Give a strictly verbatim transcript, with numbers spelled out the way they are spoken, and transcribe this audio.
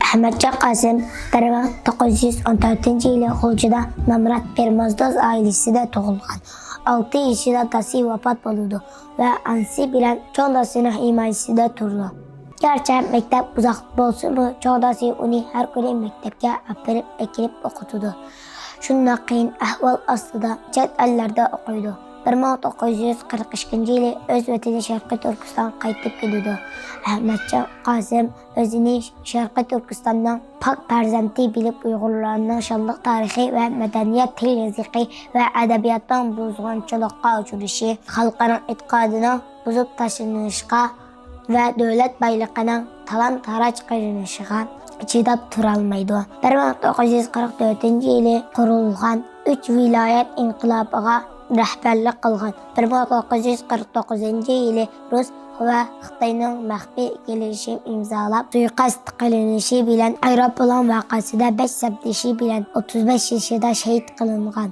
ئەخمەتجان قاسىم بىر مىڭ توققۇز يۈز ئون تۆتىنچى يىلى غۇلجىدا نامرات بىر مازدۇز ئائىلىسىدە تۇغۇلغان. ئالتە يېشىدا دادىسى ۋاپات بولىدۇ ۋە ئانىسى بىلەن چوڭ دادىسىنىڭ ھىمايىسىدە تۇرىدۇ. گەرچە مەكتەپ ئۇزاق بولسىمۇ، چوڭ دادىسى ئۇنى ھەر كۈنى مەكتەپكە ئاپىرىپ ئەكىرىپ ئوقۇتىدۇ. شۇنداق قىيىن ئەھۋال ئاستىدا چەت ئەللەردە ئوقۇيدۇ. بىر مىڭ توققۇز يۈز قىرىق ئىككىنچى يىلى ئۆز ۋەتىنى شەرقىي تۈركىستانغا قايتىپ كېلىدۇ. ئەخمەتجان قاسىم ئۆزىنى شەرقىي تۈركىستاننىڭ پاك پەرزەنتى بىلىپ، ئۇيغۇرلارنىڭ شانلىق تارىخى ۋە مەدەنىيەت، تىل، يېزىقى ۋە ئەدەبىياتىنىڭ بۇزغۇنچىلىققا ئۇچرىشى، خەلقئارا ئېتىقادىنىڭ بۇزۇپ تاشلىنىشىغا ۋە دۆلەت بايلىقىنىڭ تالان-تاراج قىلىنىشىغا چىداپ تۇرالمايدۇ. بىر مىڭ توققۇز يۈز قىرىق تۆتىنچى يىلى قۇرۇلغان ئۈچ ۋىلايەت ئىنقىلابىغا رەھبەرلىك قىلغان. بىر مىڭ توققۇز يۈز قىرىق توققۇزىنچى يىلى رۇس ۋە خىتاينىڭ مەخپىي كېلىشىم ئىمزالاپ، سۇيىقەست قىلىنىشى بىلەن، ئايروپىلان ۋەقەسىدە بەش سەپدىشى بىلەن ئوتتۇز بەش يېشىدا شېھىت قىلىنغان.